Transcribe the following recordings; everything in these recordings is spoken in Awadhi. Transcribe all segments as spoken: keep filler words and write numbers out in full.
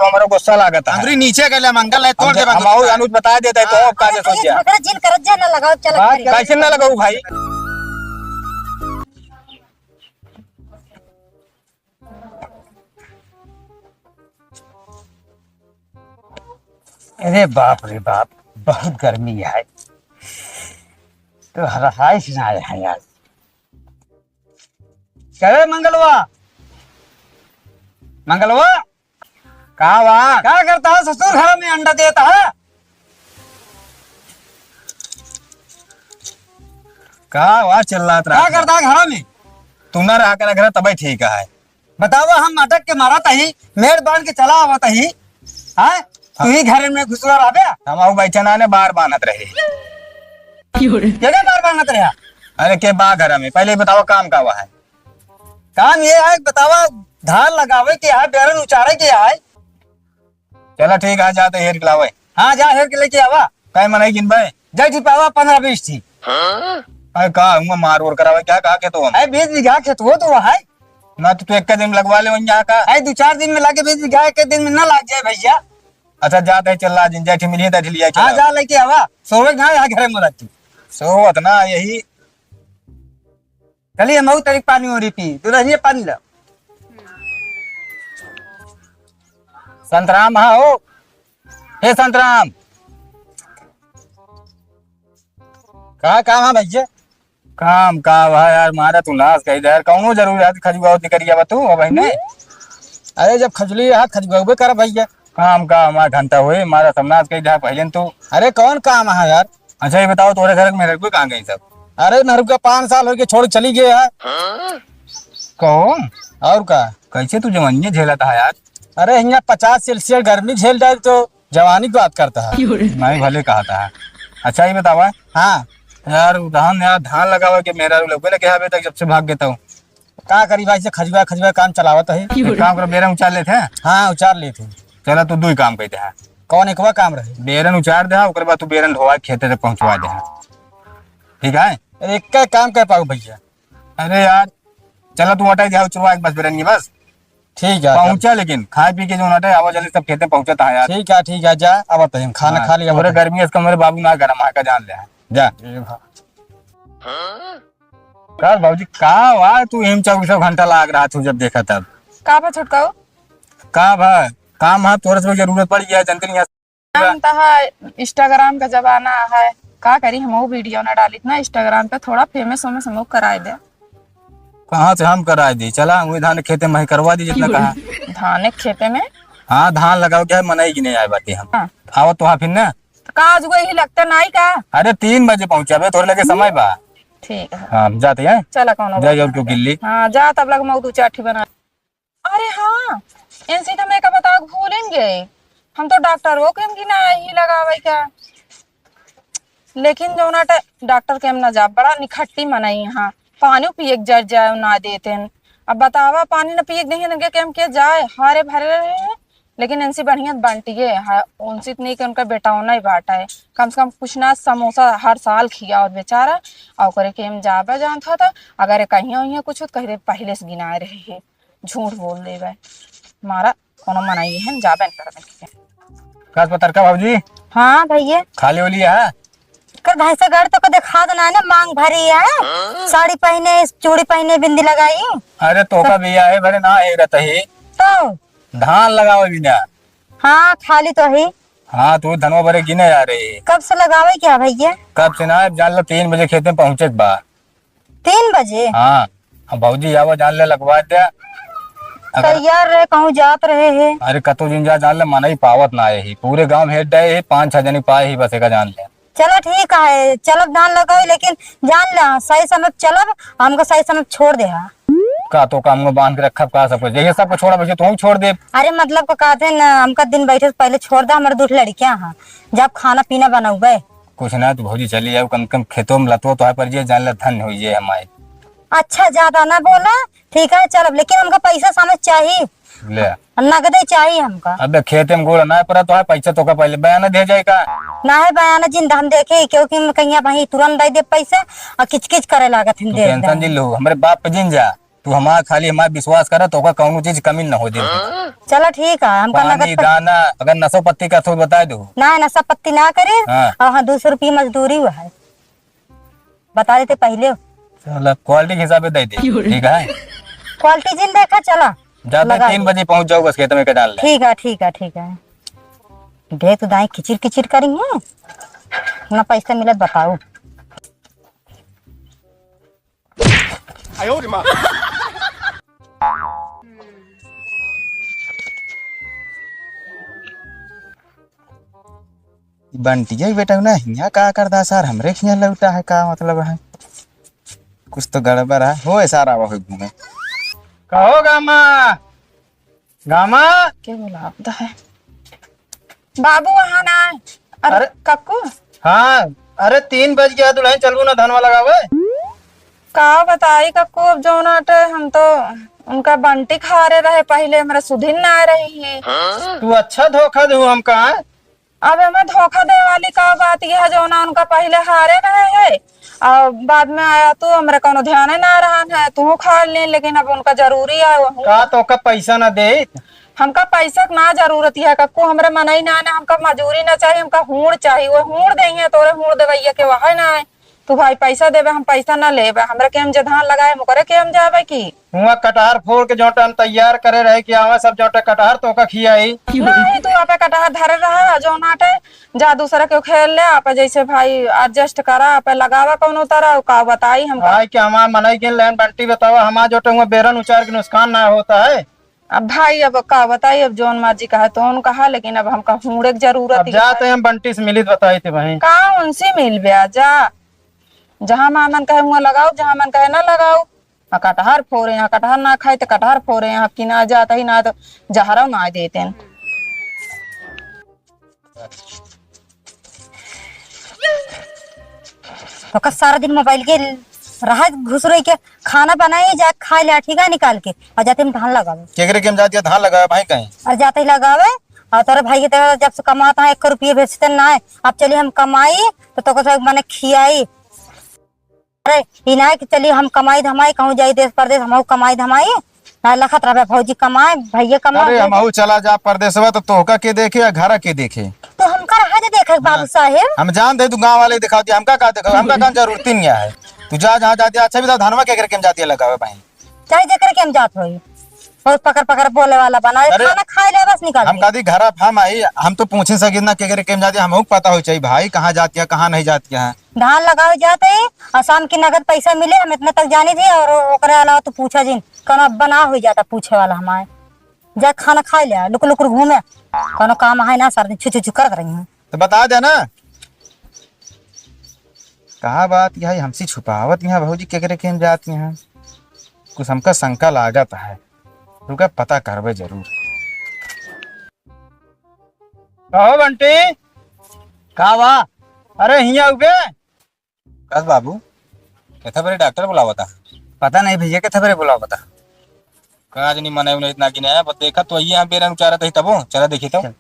तो हमरो गुस्सा लागत है। अंगुरी नीचे कर ले, मंगल है, तोड़ हम दे हम मंगल। और अनुज बता देता है, तो हाँ, अब का अरे, दे सोच ये जा। झगड़ा जिन करत जा, ना लगाओ, चला बात घरे। कैसे ना लगाऊ भाई? अरे बाप रे बाप, बहुत गर्मी है, तो रहाइश ना है यार। अरे मंगलवा, मंगलवा, का बा? का करता है ससुर, घर में अंडा देता है? का बा चिल्लात का रहा? करता है घर में? तू ना रहा करा घर, तबे ठीक है। बतावा, हम अटक के मारत ही, मेड़ बांध के चला आवत ही, हाँ? तू ही घर में घुसला रहबे? हम आऊ बैठे ना ने, बार बांधत रहे। के के बार बांधत रहे? अरे के बा घर में, पहले ही बतावा काम का हुआ है? काम ये है, बतावा, धान लगावे के है, बेरन उचारे के है। चला ठीक है, जाते हेर के लावे। हाँ, जा हेर के लेके आवा। काय मनई गिनबे? जय जी पावा पन्द्रह बीस थी। अरे का हुआ, मार ओर करावे क्या, का खेतो हम? अरे बीस बीघा खेत हो तो है। ना तो तू एक दिन में लगवा ले वहीं का। अरे दो चार दिन में लागे बीस बीघा, एक दिन में ना लाग जाए भैया। अच्छा जाते चल ला जिन, जैठी मिली तैठी लिया हाँ, चला। जा लेके आवा। सोवे ना यहाँ घरे में रखी। सोवत ना यही। चलिए, मऊ तरीक पानी ओरी पी, दुल्हनिया पानी ला। संतराम, हाँ हो, हे संतराम, का काम है भैया? काम का हुआ यार, मारा तू नाश कही दे यार, कौनो जरूरी है खजुआ होती करिया बा तू, अब है नहीं? अरे जब खजुली है, खजुआ कर भैया। काम का हमारा घंटा हुए, मारा सब नाश कही दे पहले न तू। अरे कौन काम है यार? अच्छा, ये बताओ, तोरे घर में मेहररुआ कहाँ गई सब? अरे, मेहररुआ पाँच साल हो गए, छोड़ चली गए यार। कौन? और का? कैसे तू जवानिया झेलत है यार? अरे, हियाँ पचास सेल्सियस गर्मी झेल रहा है, तो जवानी की बात करता है। मैं भले कहा था। अच्छा, ये बतावा। हाँ। यार, धान, यार, धान लगावा के मेहररुआ लोग ने कहा अबे तक जब से भाग गए तो। का करी भाई, से खजुआ, खजुआ काम चलावत है। एक काम करो, बेरन उचार लेते हैं। हाँ, उचार लेते हैं। चला, तू दुई काम करते हैं। कौन एकवा काम रहे? बेरन उचार दे, ओकर बाद तू बेरन ढोवा के खेते तक पहुँचवा दे। ठीक है? अरे, एक का काम कर पाऊ भैया? अरे यार, चला, तू हटाई दे, उचरवा के बस बेरन के बस। ठीक है, पहुँचा, लेकिन खाए पी के जो हटे, आवा जल्दी, सब खेते पहुँचता है यार। ठीक है, ठीक है, जा, अब हम खाना हाँ, खा लिया, तोरे बताइए। गर्मी है, इसका मेरे बाबू ना गरम है, का जान ले। जा। ए भाई। का भौजी, का हुआ? तू हिम चौबीसों घंटा लाग रहा तू जब देखा तब। का बा छोटकाऊ? का बा? काम है, तोरे से जरूरत पड़ गया, जनते नहीं है। काम तो है, Instagram का जमाना है, का करी, हम वो video ना डालित ना Instagram पे, थोड़ा famous वेमस हम कराए दे। कहाँ से हम कराए दी? चला, वही धान खेते में करवा दी जितना कहा। धान खेते में? हाँ, धान लगाओ क्या है, मनई की नहीं आए बाटे हम। हाँ। आवत तो हाँ फिर ना। तो का आज वही लगता नहीं का? अरे तीन बजे पहुँचाबे, तोरे लगे समय बा। ठीक है। हाँ, जाते हैं। चला, कौनो जा, बात और ना। क्यों गिल्ली? हाँ, जा, तब लग मऊ दू चार ठी बना। अरे हाँ, इनसे तो मैं का बताओ भूलेंगे। हम तो डॉक्टर वो के हम की ना ही लगावे का। लेकिन जौना टे-, डॉक्टर के हम ना जा, बड़ा निखट्टी मनई यहाँ। पानी पिए के जर जाए ना देते हैं। अब बतावा, पानी ना पिए के देंगे, इनके के हम के जाए, हरे भरे रहे हैं। लेकिन इनसे बढ़िया बंटिए है, उनसे इतनी कि उनका बेटा होना ही बाटा है। कम से कम कुछ ना समोसा हर साल खिया और बेचारा, और करे के हम जाबे जानत होता, अगर कहीं वहीं कुछ होत, कह दे पहले से गिनाए रहे है, झूठ बोल देबे। मारा कोनो मनाई है, जाबे न करबे। का पतरका भौजी? हाँ भैया। खाली होली है? कर भैंसा गढ़ तो को देखा देना है ना, मांग भरी है, साड़ी पहने, चूड़ी पहने, बिंदी लगाई। अरे तोका बियाहे भरे ना है रहता ही। तो? धान लगावे बिना। हाँ, खाली तो ही। हाँ, तू धनवा भरे गिने आ रही। कब से लगावे क्या भैया? कब से ना, जान लो तीन बजे खेते में पहुँचे के बा। तीन बजे? हाँ, अब भौजी आवा जान ले लगवा दे। अगर तैयार रहे, कहूँ जात रहे है। अरे कतो जिन जा जान ले, मनई पावत ना आए ही। पूरे गांव में हेड है ही, पाँच छह जनी पाए ही बस, एका जान ले। चलो ठीक है, चलब धान लगावे, लेकिन जान ले, सही समय चलब, हमको सही समय छोड़ दे हा। का तो काम में बांध के रखब का सब कुछ? यही सबको छोड़ा, वैसे तू छोड़ दे। अरे मतलब को कहते हैं ना, हमका दिन बैठे से पहले छोड़ दे, हमारे दू ठे लड़कियां हैं, जब खाना पीना बनौबे। कुछ ना, तू भौजी चली जाओ, कम कम खेतों में लतुआ तो है, पर ये जान ले धन्य हो ये हमारे। अच्छा, ज्यादा ना बोला, ठीक है, चलब, लेकिन हमका पैसा समय चाहिए। ले। नगदे चाहिए हमका। अबे खेते में गोड़ ना पड़ा तो है, पैसा तो का पहले बयाना दे जाए का? ना है बयाना जिंदा हम देखे, क्योंकि हम कहीं भाई तुरंत दे दे पैसा और किचकिच करे लागत हम तू दे टेंशन दे। जिन लो, हमरे बाप पे जिन जा। तू हमार खाली हमार विश्वास करा, तोका कौनो चीज कमी न हो दे। चला ठीक है, हमका पानी, नगद प- दाना, अगर नसो पत्ती का तो बता दो। ना, नसा पत्ती ना करे। हाँ। और हाँ, दो सौ रुपये मजदूरी हुआ है, बता देते पहले। चला, क्वालिटी के हिसाब से दे दे, ठीक है? क्वालिटी जिन देखा, चला। जाते लगा तीन दे। बजे पहुँच जाओ बस खेत में के डाल ले। ठीक है, ठीक है, ठीक है। देख तो दाई किचिर किचिर करी है, ना पैसा मिलत बताओ। बंटिया बेटा ना हियाँ का करदा सार, हमरे हियाँ लौटा है, का मतलब है? कुछ तो गड़बड़ है। हो सार, आवा हो घूमे। कहो गामा, गामा। के बुलावता है? बाबू वहाँ ना है। अरे अरे। कक्कू। हाँ। अरे तीन बज गया दुल्हन, चलबू ना धनवा लगावे? का बताई कक्कू, अब जौन आटे हम तो उनका बंटी खारे रहे पहिले, हमरा सुधिन ना रही है। तू अच्छा धोखा देहू हमका। अब एमे धोखा दे वाली का बात यह है, जौना उनका पहिले हारे रहे है और बाद में आया तू, हमरे कौनो ध्यान ना रहन है, तू खा ले, लेकिन अब उनका जरूरी है वो। का तोका पैसा ना दे? हमका पैसा के ना जरूरत है कक्कू, हमरे मनई ना, ना हमका मजूरी ना चाहिए, हमका हूड़ चाहिए, वो हूड़ देंगे, तोरे हूड़ देवैया के वह ना है। तू भाई पैसा देबे, हम पैसा ना लेबे, हमरे के हम जे धान लगाए, ओकरे के हम जाबे की? हुआं कटहर फोड़ के जोटे हम तैयार करे रहे कि आवे सब जोटे कटहर तोका खियाई। नहीं, तू आपे कटहर धरे रहा, जो नाटे, जा दूसरा के खेल ले, आपे जैसे भाई adjust करा, आपे लगावा कौनो तरह, का बताई हम। भाई के हमार मनई गिन लेन, बंटी बतावा, हमार जोटे हुआं बेरन उचार के नुकसान ना होता है। अब भाई, अब का बताई, अब जौन मर्जी कहा, तौन कहा, लेकिन अब हमका हूड़े के जरूरत अब ही जाते है। हम बंटी से मिलित बताई थे भाई। का उनसे मिल बे, जा, जहाँ मा मन कहे हुआं लगाओ, जहाँ मन कहे ना लगाओ। आ कटहर फोरे, यहाँ कटहर ना खाए तो कटहर फोरे, यहाँ कि ना जाता ही ना तो जहरा ना देते हैं। तो का सारा दिन मोबाइल के रहा घुस रही के, खाना बनाई जा, खा लिया, ठीक है, निकाल के, और जाते हम धान लगावे। केकरे के हम जाती है धान लगावे भाई कहीं? और जाते ही लगावे, और तोरे भाई के तो जब से कमाता है, एक रुपये भेजते ना है, अब चलिए हम कमाई, तो तोको तो मने खियाई। अरे, ई ना है कि चलिए हम कमाई धमाई, कहूँ जाई देश परदेश, हमहू कमाई धमाई। ना लखत रहबे भौजी कमाए, भैया कमाए, अरे, भैया। हमहू चला जा परदेसवा, तो तोहका के देखे या घरा के देखे? तो हमका रहा दे देखे, बाबू हाँ। साहेब। हम जान दे, तू गाँव वाले दिखा दिया, हमका का देखा, हमका का जरूरत ही नहीं है। तू जा, जहाँ जाती है, अच्छा भी था, धनवा के करके हम जाती है लगावे भाई। चाहे जेकरे के हम जात होई, बहुत पकड़ पकड़ बोले वाला बना, अरे, खाना खाए ले बस निकाल हम के। कदी घर आप हम आई, हम तो पूछे सकी ना केकरे के हम जाती, हमहू के पता हो चाहिए भाई, कहाँ जाती है, कहाँ नहीं जाती है। धान लगावे जात है और शाम की नगद पैसा मिले, हम इतने तक जानी थी और ओकरे अलावा तू पूछा जिन, कौनो बना हो जाता पूछे वाला हमारे। जा खाना खाए ले, लुक लुक घूमे, कौनो काम है ना, सारा दिन छु छु छु करत रही है। तो बता दे ना। कहा बात यह है, हमसे छुपावत यहाँ भौजी केकरे के हम जात यहाँ। कुछ हमका शंका लागत है, रुका पता करबे जरूर। कहो बंटी। का बा? अरे हियाँ उबे। कस बाबू, केथा बरे डॉक्टर बुलावता? पता नहीं भैया, केथा बरे बुलावता। का जनी मने उन्हें इतना गिने आया, बस देखा तो ये हम बेरन उचारत ही तबो, चला देखी तो। चल।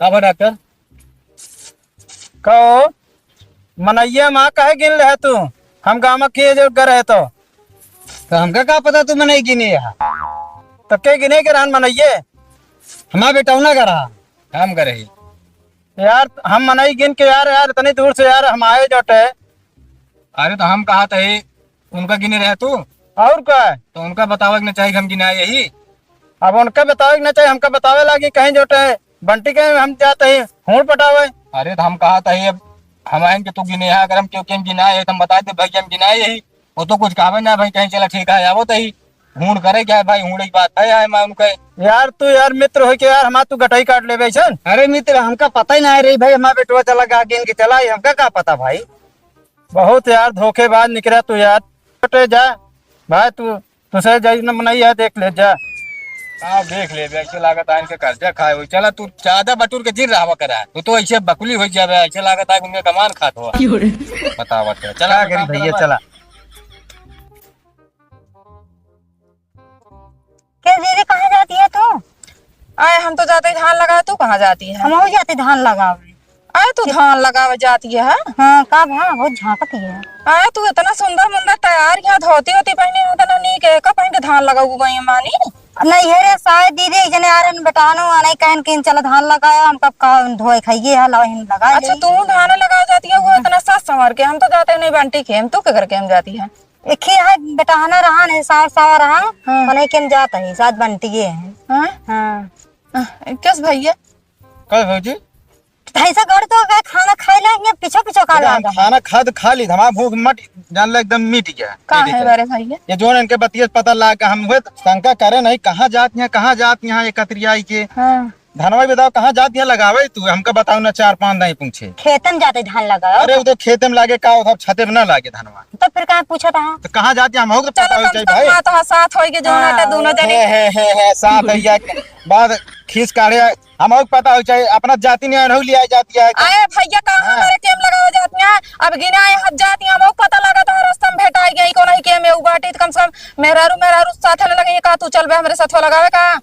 का बा डॉक्टर? कहो, मनैया मा काहे गिन ले है तू? हम गामा के जो घर है तो। तो हमका का पता तू मनई गिने है? तो के गिने के रहन मनैये? हमार बेटौना का रहा। हम करे ही। यार, हम मनई गिन के यार, यार, इतनी दूर से यार, हम आए जोटे। अरे, तो हम कहा थे, उनका गिने रहे तू? और का? तो उनका बतावे के ना चाहिए, हम गिनाए यही। अब उनका बतावे के ना चाहिए, हमका बतावे लागी, कहीं जोटे, बंटी के हम जाते ही, हूड़ पटावे। अरे, तो हम कहा थे, अब हम आएन के तू गिने है, अगर हम क्यों, क्यों गिनाए है, तो हम बता दे, भाई, हम गिनाए यही। वो तो कुछ कहबे ना भाई, कहीं चला ठीक है, आवो तही। हूड़ करे क्या है भाई, हूड़ की बात है, आए मैं उनके। यार तू यार मित्र हो के यार हमार तू गटई काट लेबे ऐसन। अरे मित्र, हमका पता ही ना है रे भाई, हमार बेटवा चला गा गिन के चला, ये हमका का पता भाई। बहुत यार धोखेबाज निकला तू यार। छोटे जा भाई, तू तुसे जाई न मनई है, देख ले जा। हाँ, देख ले बे, ऐसे लागत है इनके कर्जा खाए हुई। चला तू ज्यादा बटुर के जिन रहवा करा, तू तो ऐसे बकुली हो जाबे, ऐसे लागत है उनके कमान खात हुआ। क्यों रे? बतावत है, चला का करी भैया, चला। के दीदी, कहाँ जाती है तू? आए, हम तो जाते धान लगावे, तू कहाँ जाती है? हम हो जाते धान लगावे। अरे तू धान लगावे जाती है? हाँ, का भा, बहुत झांकती है। अरे तू इतना सुंदर मुंदर तैयार यहाँ धोती होती पहने है, इतना नीक है, का पहन के धान लगाऊ गई मानी? नहीं है रे, शायद दीदी एक जने आ रहे हैं, बेटानो, आ नहीं कहन कि चलो धान लगाओ, हम कब का धोए खाइए है, लाओ हम लगा अच्छा, ले। तू धान लगावे जाती है, वो इतना सज संवर के, हम तो जाते नहीं बंटी खेम, तू के करके हम जाती है? एक ही है, बेटाना रहा नहीं, सावर सावर रहा, हाँ। उन्हीं के हम जाता है, साथ बंटी है। हाँ? हाँ। हाँ, कैस भैया? कहे भौजी? भैंसा गड़ तो गए, खाना खाए ला, ये पीछो पीछो का अरे हम लागा। खाना खा तो खा ली, हमारा भूख मट जान ला एकदम मिट गया। का ये है देखो। बड़े भैया? ये जोन इनके बतिये पता लाग के हम हुए शंका करे नहीं, कहाँ जात यहाँ, कहाँ जात यहाँ ये कतरियाई के। हाँ। धनवा बताओ, कहाँ जात यहाँ लगावे तू, हमका बताओ ना, चार पाँच नहीं पूछे। खेते में जाते धान लगाओ। अरे वो तो खेते में लागे का, उधर छते में ना लागे धनवा। तो फिर कहाँ पूछा था? तो कहाँ जात यहाँ, हम हो तो चलो पता हो कम से जाए कम भाई। बात हो, साथ होई के जोन हाँ। आटा दोनों जने। हे, हे, हे, हे, साथ है या बात खींच काढ़े। हम और पता हो चाहे अपना जाति नहीं अनहु लिया जाती है। आए भैया, का हाँ। हमारे केम लगावे जात ना? अब गिना आए हत जात, हम और पता लगा तो रास्ता में भेटाई गई, कौन ही केम है, उ बाटी, तो कम से कम मेहरारू, मेहरारू साथ न लगे, का तू चलबे हमरे साथ लगावे का?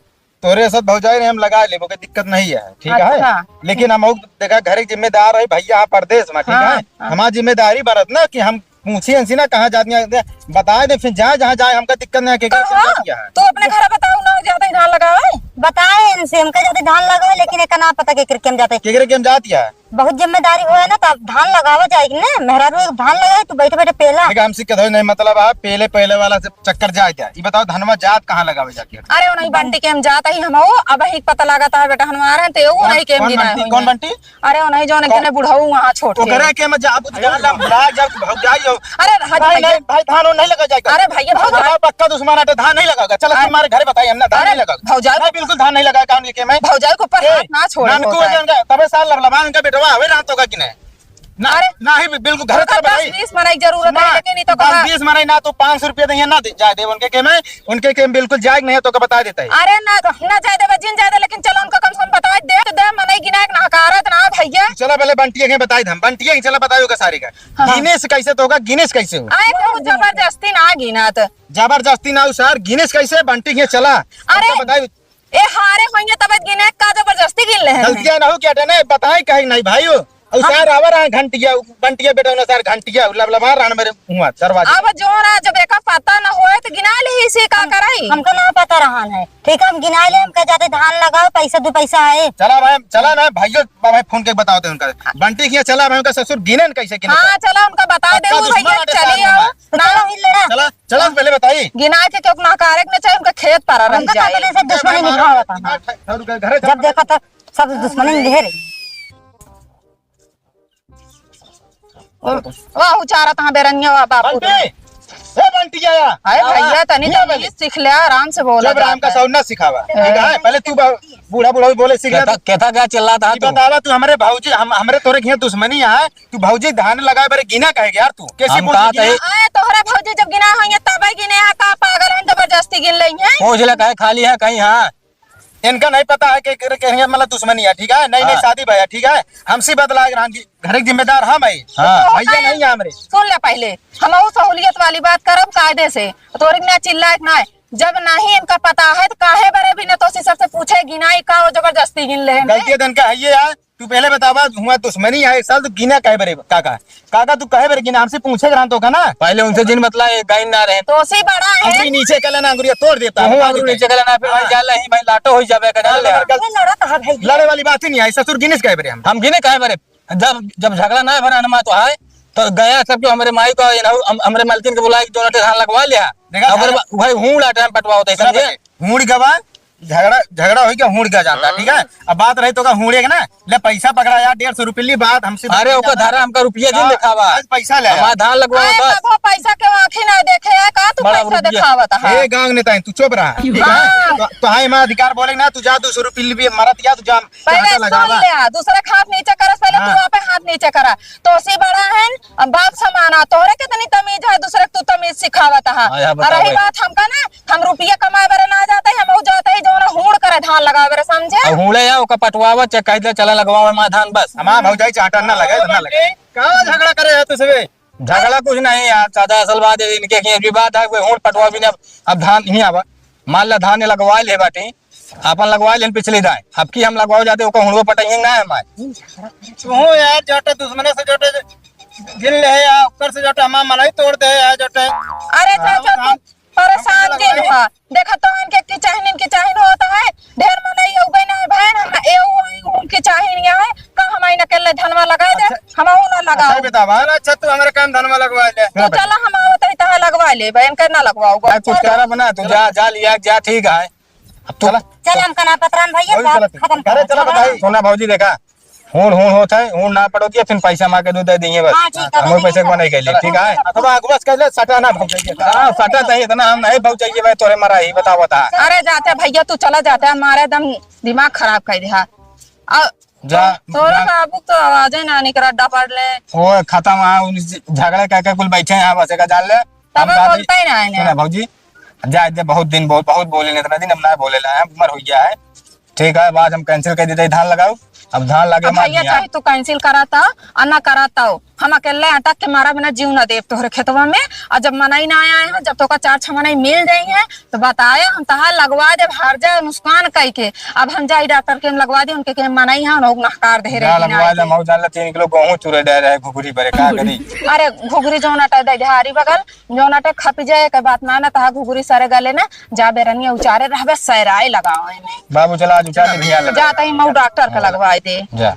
तोरे साथ भौजाई ने हम लगा लेबो, कोई दिक्कत नहीं है, ठीक है? अच्छा। लेकिन हम और देखा, घर के जिम्मेदार है भैया, परदेश में, ठीक हाँ, है? हाँ। हमारी जिम्मेदारी बनत ना कि हम पूछी इनसे ना कहाँ जाती है, बताए दे, फिर जाए जहाँ जाए, हमका दिक्कत नहीं है, केकरे कहाँ? केम जाती है। तू अपने घर बताओ ना, जाते ही धान लगावे। बताए इनसे, हमका जाते धान लगावे, लेकिन एक ना पता केकरे केम जाते। केकरे केम जाती है। बहुत जिम्मेदारी होए ना, तब धान लगावे जाए कि ना, मेहरारू एक धान लगावे, तू बैठे बैठे पेला। देखा, हमसे कदो नहीं मतलब है, पेले पेले वाला से चक्कर जाए क्या? ये बताओ, धनवा जात कहाँ लगावे जाती है? अरे, वो नहीं बंटी केम जाता ही हम, वो अब ही पता लगाता है बेटा, हमारे तो वो कौन, नहीं केम कौन गिना बंटी, है कौन बंटी? अरे, ओ नहीं, जौन कने बुढ़ऊ वहाँ छोट के। ओकरे केम जाबू तो जान ला, भुला जाओ, भौजाई हो। अरे, हट नहीं, भैया। नहीं, भाई, धान नहीं लगा जाएगा। अरे, भैया, भौजाई। भौजाई पक्का दुश्मन आटे, धान नहीं लगाएगा। चलो, अरे, तुम्हारे घर बताइए, हम ना धान अरे, नहीं लगाएगा। भौजाई। नहीं, बिल्कुल धान नहीं लगाएगा, काम ये केम है। भौजाई के ऊपर ए, हाथ ना छोड़े, नानकू भौजाई। जन का, तबे साल लबलबा इनका बेटवा आवे, रात होगा कि नहीं? ना, अरे, ना ही, बिल्कुल घर उनका तरफ दस बताइए। बीस मनई जरूरत है, ना, लेकिन ये तो दस कहा बीस मनई ना, तो पाँच सौ रुपया देंगे, ना दे, जाए दे उनके केम है। उनके केम बिल्कुल जाएग नहीं है, तो का बताए देता है। अरे ना, ना जाए देबे, जिन जाए दे, लेकिन चलो उनका कम से कम बताए दे, तो दे, मनई गिनाए के ना हकारत ना भैया। चला पहले बंटिया के बताए दे हम, बंटिया के चला बताए होगा सारी का। हाँ। गिनेस कैसे तो होगा, गिनेस कैसे हो? आए बहुत जबरदस्ती ना गिनात। जबरदस्ती ना हो सर, गिनेस कैसे बंटी के चला। अरे। हमका बताए। ए हारे होइए तब गिने का जबरदस्ती गिन ले हैं। गलतियाँ ना हो क्या डने, बताए कहीं नहीं भाई हो। और हाँ। सर आवर हाँ घंटिया, बंटिया बेटा ना सर घंटिया, लबलबा रहन मेरे हुआ दरवाजा। अब जो ना जब एका पता ना होए तो गिना ले इसे का हम, कराई? हमका ना पता रहन है। ठीक है, हम गिना ले, हमका जाते धान लगाओ, पैसा दो पैसा आए। चला भाई, चला ना भाइयों, भाई फोन के बताओ तो उनका। बंटी किया चला भाई, उनका ससुर गिनन कैसे गिने हाँ, तो? चला उनका बता दे, पक्का वो दुश्मन भैया आटे चली साथ आओ। में। तो चला, चला, मिल लेना। चला, चला पहले बताई। गिना के क्यों ना कारक ने चाहे उनका खेत पर रह हमका जाए। तो से दुश्मनी निभावत है। घर, घर, घर, जब देखा तो सब दुश्मनी निभे रही। वाह, उचारा तहाँ बेरनिया वाह बापू। बंटी, ए बंटी आया। अरे आवा, भैया, तनी हिया तमीज बने। सीख ले, आराम से बोला जब राम का जाता है। सौना सिखावा। ए। ठीक है, पहले तू बा-, बूढ़ा बूढ़ा भी बोले सीख ले। केथा, केथा क्या चिल्लाता है ये तू? बतावा तू हमरे भौजी, हम, हमरे तोरे घर दुश्मनी है, तू भौजी धान लगाए बरे गिना कहे यार तू? कैसे हम बोलती कहा गिना? तही आए तोहरे भौजी जब गिना होइए तबे गिने हैं, का पागल हैं जबरदस्ती गिन लेइहें? पूछ ले कहे खाली है कहीं हाँ। इनका नहीं पता है कि, कि, कि मतलब दुश्मनी है, ठीक है? नई नई हाँ। शादी भया, ठीक है? हमसे बदला के रहन जी, घर के जिम्मेदार हम है। हाँ। तो भैया है, नहीं है हमरे। सुन ले पहले, हम वो सहूलियत वाली बात करब कायदे से, तोरे के ना चिल्लाए के ना है। जब नहीं इनका पता है तो काहे बरे भी ना तो उसी सबसे पूछे गिनाई का वो जबरदस्ती गिन ले हैं। गलती है तो इनका है ये यार, तू पहले बतावा, हुआ दुश्मनी है एक साल, तू गिना काहे बरे काका? काका तू काहे बरे गिना? हमसे पूछे के रहन तो का ना? पहले उनसे जिन बतला, ये गाइन ना रहे। तो उसी बड़ा है। हमसे नीचे कर लेना, अंगुरिया तोड़ देता तू है, अंगुरी नीचे कर लेना, फिर हाँ। भाई जान ले, भाई लाटो हो जाबे का, जान ले। लड़त है भाई। लड़े वाली बात ही नहीं है, ससुर गिनेस काहे बरे हम? हम गिने काहे बरे? जब, जब झगड़ा ना भरा ना तो आए, तो गया सब जो हमरे माई का, ये ना, हम, हमरे मालकिन के बुलाए, जो नटे धान लगवा लिया। देखा, अगर झगड़ा भाई हूँ लाटे हम पटवा होते, सुना समझे? भाई, हूँ गवा, झगड़ा, झगड़ा हो गया, हूड़ गया जाता है, ठीक है? हाँ। अब बात रही तो का हूड़े के ना, ले पैसा पकड़ा यार, डेढ़ सौ रुपये ली बात हमसे अरे, ओकर धारा हमका रुपया जिन हाँ, दिखावा। आज पैसा ले हमारा आया। धान लगवा अरे बस। बाबा, पैसा के आँखी ना देखे है का तू बड़ा पैसा रुपया। दिखावत है? ए, गाँव नेता है, तू चुप रहा, ठीक है? हाँ। तो, तो हाँ, हमारा अधिकार बोले ना, तू जा दो सौ रुपये ली भी मरत या, तू जा, पहले चाटा सुन लगावा। ले, दूसरे के हाथ नीचे करस, पहले तू हाँ। आपे हाथ नीचे करा। तो सी बड़ा है, अब बाप समाना, तोहरे कितनी तमीज है, दूसरे के तू तमीज सिखावत है। हाँ, यार, और बताओ रही भाई। बात हमका ना, हम रुपया कमाए बरे ना जाते, हम ऊ जाते ही जौन हूड़ करे धान लगावे बरे, समझे? अब हूड़े या ओका पटवावा, चाहे कह दे चला लगवावे माँ धान बस। हमार भौजाई चाटा ना लगे, ना लगे। का झगड़ा करे है तू सबे? झगड़ा कुछ नहीं यार, सादा असल बात है, इनके की भी बात है, कोई हूड़ पटवा भी नहीं, अब, अब धान नहीं आवा, मान ला धान लगवा ले बाटी, आपन लगवाइ लेन पिछली दाई, अब की हम लगवाओ जाते, ओकर हुड़वो पटइहें ना हमार। तू यार जोटे दुश्मने से जोटे गिन ले है यार, ओकर से जोटे हमार मनई तोड़ दे यार जोटे। अरे चाचा, तू परेशान जिन हुआ। देखा तो इनके किचाहिन, इनके किचाहिन होत है, ढेर मनई अउबे ना है बहन, हम एउ उनके किचाहिन यहाँ है, का हम इन अकेले धनवा लगाइ दे, अच्छा। हम ना लगाओ। अच्छा बेटा, बहन, अच्छा तू हमरे काम धनवा लगवाइ ले। तू चला, हम आवत है तहाँ लगवाइ ले, बहन के ना लगवाओ। भाई कुछ करा बना, तू जा, जा लिया, जा, ठीक है। अब तू चला। चल, हम कना पतरान भैया, वही बात चलत है। खत्म अरे, करो। चला बताई। सुना भौजी, देखा, हूँ, हूँ होत है, हूँ ना पड़ोगी, फिर पैसा मांगे दो, दे देंगे बस। हाँ, ठीक है, हम वही ठीक पैसे है। को नहीं कहले, ठीक है? थोड़ा अगुआ से कहले, सटा ना भौजाइए। हाँ, सटा तो इतना हम नहीं भौजाइए भाई, तोरे मरा ही बताओ, बता। अरे जाते भैया, तू चला जाते, हमारे एकदम दिमाग खराब कर दिया। अब जा, तोरे जा। बाबू तो आवाजे ना निकला, डपट ले। वो खत्म, हाँ, उन झगड़ा करके कुल बैठे हैं, बस एक जान ले। तब हम बात बोलते ही ना है। सुना भौजी, जा दे, बहुत दिन बोल, बहुत बोले, इतना दिन हम ना बोले ला, हम उम्र हो गया है। ठीक है, अब आज हम cancel कर देते हैं, धान लगाओ, अब धान लगे अब मार भैया, दिया। चाहे तू cancel कराता और ना कराता हो, हम अकेले अटक के मारा बिना जीव ना देब तोहरे खेतवा में। और जब मनई ना आए हैं, जब तोका चार छह मनई मिल जाई हैं, तो बताए, हम तहार लगवा देब, हार जाए नुकसान कई के। अब हम जाई डॉक्टर के, हम लगवा दे, उनके के मनई है, उन्होंने नहकार दे रहे जा हैं लगवा दे, मऊ जान ले, तीन किलो गेहूं चूरे दे रहे, घुघरी बरे, का करी? अरे घुघरी जौन अटे दे, हारी बगल जौन अटे खपि जाए, के बात ना, ना तहा घुघरी सरे गले ना, जा बेरनिया उचारे रहबे, सैराए लगाओ एमे। बाबू चला, आज उचार दे, भैया लगा। जा तही मऊ डॉक्टर के लगवाए दे। जा।